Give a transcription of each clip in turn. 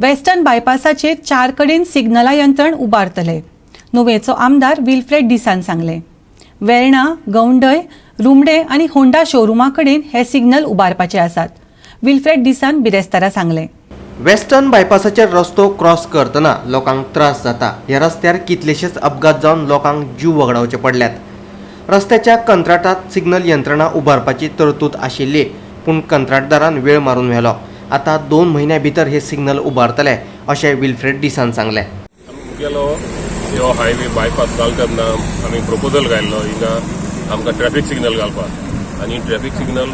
Western बायपासाचेर चार कडेन सिग्नला यंत्रण उबारतले. नुवेचो आमदार विल्फ्रेड डिसान सांगले, वेर्णा, गवंडय, रुमडे आनी होंडा शोरुमा कडेन हे सिग्नल उबारपाचे आसात. विल्फ्रेड डिसान बिरेस्तारा सांगले. वेस्टर्न बायपासाचेर रस्तो क्रॉस करतना लोकांक त्रास जाता. ह्या रस्त्यार कितलेशेच अपघात जावन लोकांक जीव वगडावचे पडल्यात. रस्त्याच्या कंत्राटात सिग्नल यंत्रणा उबारपाची तरतूद आशिल्ली, पूण कंत्राटदारान वेळ मारून व्हेलो. आतां 2 म्हयन्या भितर हे सिग्नल उबारतले, अशें विल्फ्रेड डिसान सांगलें. गेलो ह्यो हायवे बायपास घाल तेन्ना आमी प्रपोजल घायल्लो हिंगा आमकां ट्रॅफिक सिग्नल घालपाक आनी ट्रॅफिक सिग्नल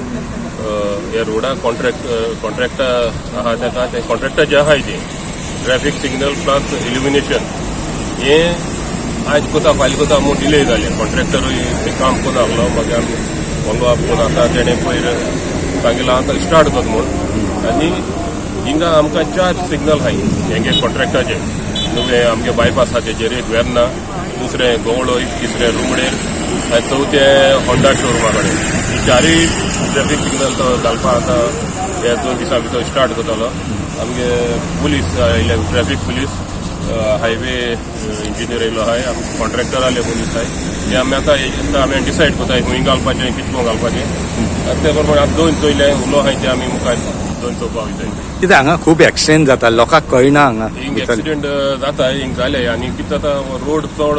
ह्या रोडा कॉन्ट्रॅक्टा आहा ताका, ते कॉन्ट्रॅक्टाचे आहाय तें ट्रॅफिक सिग्नल प्लस इल्युमिनेशन. हें आयज कोता, फाल्यां कोता म्हूण डिले जालें. कॉन्ट्रॅक्टरूय तें काम करूं लागलो. मागीर आमी फॉलो अप करून आतां तेणें पयर सांगिलां, आतां स्टार्ट कर म्हूण. आनी हिंगा आमकां चार सिग्नल आहाय हेंगे कॉन्ट्रॅक्टाचे. नुवें आमगे बायपास आहा तेजेर एक वेर्ना, दुसरें गवळय, तिसरें रुमडेर आनी चवथें होंडा शोरुमा कडेन. ही चारूय ट्रॅफिक सिग्नल तो घालपाक आतां ह्या 2 दिसां भितर स्टार्ट करतलो. आमगे पुलीस आयले, ट्रॅफिक पुलीस, हायवे इंजिनियर येयलो आहाय, कॉन्ट्रॅक्टराले मनीस आहाय. ते आमी आतां आमी डिसायड करताय खंय घालपाचें, कितें करून घालपाचें. आनी ते प्रमाणे आतां दोन चोयले उलो आहाय, ते आमी मुखार दोन चोवपा वयताय. कित्याक हांगा खूब एक्सिडेंट जाता, लोकांक कळना हांगा हिंग भितर. एक्सिडेंट जाता, हिंग जाले. आनी कितें जाता, रोड चड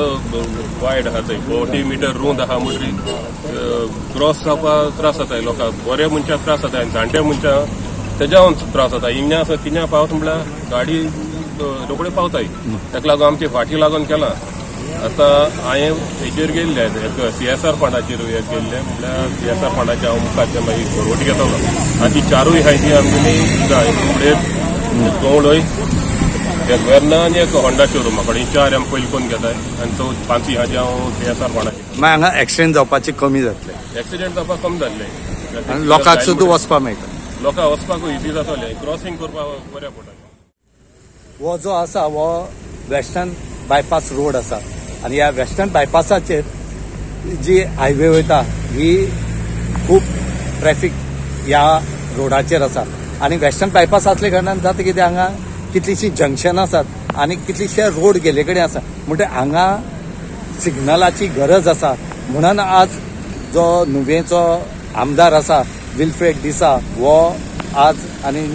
वायड आहा थंय, 40 मिटर रूंद आहा, म्हणटरी क्रॉस जावपाक त्रास जाता लोकांक. बरे मनशाक त्रास जाता आनी जाणटे मनशां तेज्यावन त्रास जाता. हिंगा आसा तिन्या पावत म्हळ्यार गाडी रोखडे पावताय. ताका लागून आमचे फाटी लागून केलां. आतां हांवें हेजेर गेल्ले, एक सीएसआर फंडाचेर गेल्ले, म्हळ्यार सीएसआर फंडाचे हांव मुखार मागीर फॉरवर्ड घेतलो. आनी ती चारूय आहाय ती आमगेली रुमडेर, गवळय, एक वेर्ना आनी एक होंडा शोरुमा कडेन, चार आमी पयलीं करून घेताय आनी चवथ पांचवी आहा ती हांव सीएसआर फंडाचेर. मागीर हांगा एक्सिडेंट जावपाचे कमी जातले. एक्सिडेंट जावपाक कमी जाल्ले. आनी लोकांक सुद्दां वचपाक मेळटा. लोकांक वचपाकूय इजी जातलें, क्रॉसिंग करपाक बऱ्याक पडटा. हो जो आसा हो वेस्टर्न बायपास रोड आसा आनी ह्या वेस्टर्न बायपासाचेर जी हायवे वयता ही खूब ट्रॅफिक ह्या रोडाचेर आसा. आनी वेस्टर्न बायपास आसल्या कारणान जाता कितें, हांगा कितलींशीं जंक्शनां आसात आनी कितलीशे रोड गेल्ले कडेन आसा, म्हणटकीर हांगा सिग्नलाची गरज आसा. म्हणून आज जो नुवेचो आमदार आसा विल्फ्रेड डिसा हो आज आनी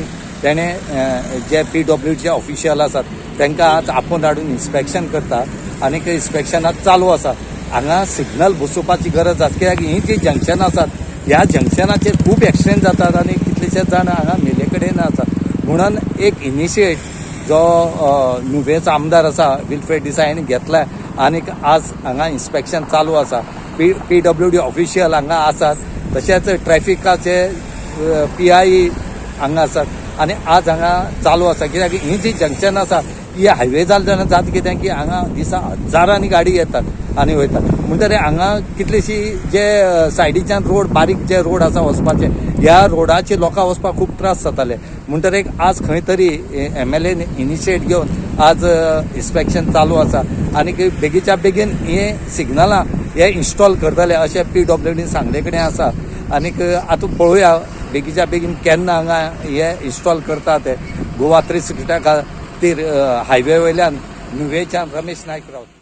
तेणें जे पीडब्ल्यूचे ऑफिशियल आसात तांकां आज आपोवन हाडून इन्स्पेक्शन करता आनी इन्स्पेक्शन आज चालू आसा. हांगा सिग्नल बसोवपाची गरज आसा, कित्याक ही जी जंक्शनां आसात ह्या जंक्शनाचेर खूब एक्सिडेंट जातात आनी कितलेशे जाण हांगा मेले कडेन आसा. म्हणून एक इनिशिएट जो नुवेचो आमदार आसा विल्फ्रेड डिसा हाणें घेतला आनीक आज हांगा इन्स्पेक्शन चालू आसा. पी पीडब्ल्यूडी ऑफिशियल हांगा आसात, तशेंच ट्रॅफिकाचे पीआय हांगा आसात आनी आज हांगा चालू आसा. कित्याक ही जी जंक्शन आसा ही हायवे जालें जाल्यार जाता कितें की हांगा दिसा हजारांनी गाडी येतात आनी वयतात, म्हणटकीर हांगा कितलीशी जे सायडीच्यान रोड, बारीक जे रोड आसा वचपाचे, ह्या रोडाचेर लोकांक वचपाक खूब त्रास जाताले. म्हणटकीर आज खंय तरी एमएलए इनिशिएट घेवन आज इन्स्पेक्शन चालू आसा आनी बेगीच्या बेगीन हे सिग्नलां हे इन्स्टॉल करतले अशें पीडब्ल्यूडी सांगले कडेन आसा. आनीक आतां पळोवया बेगीच्या बेगीन केन्ना हांगा हे इन्स्टॉल करता ते. गोवा 360 खातीर हायवे वयल्यान नुवेच्यान रमेश नायक रावता.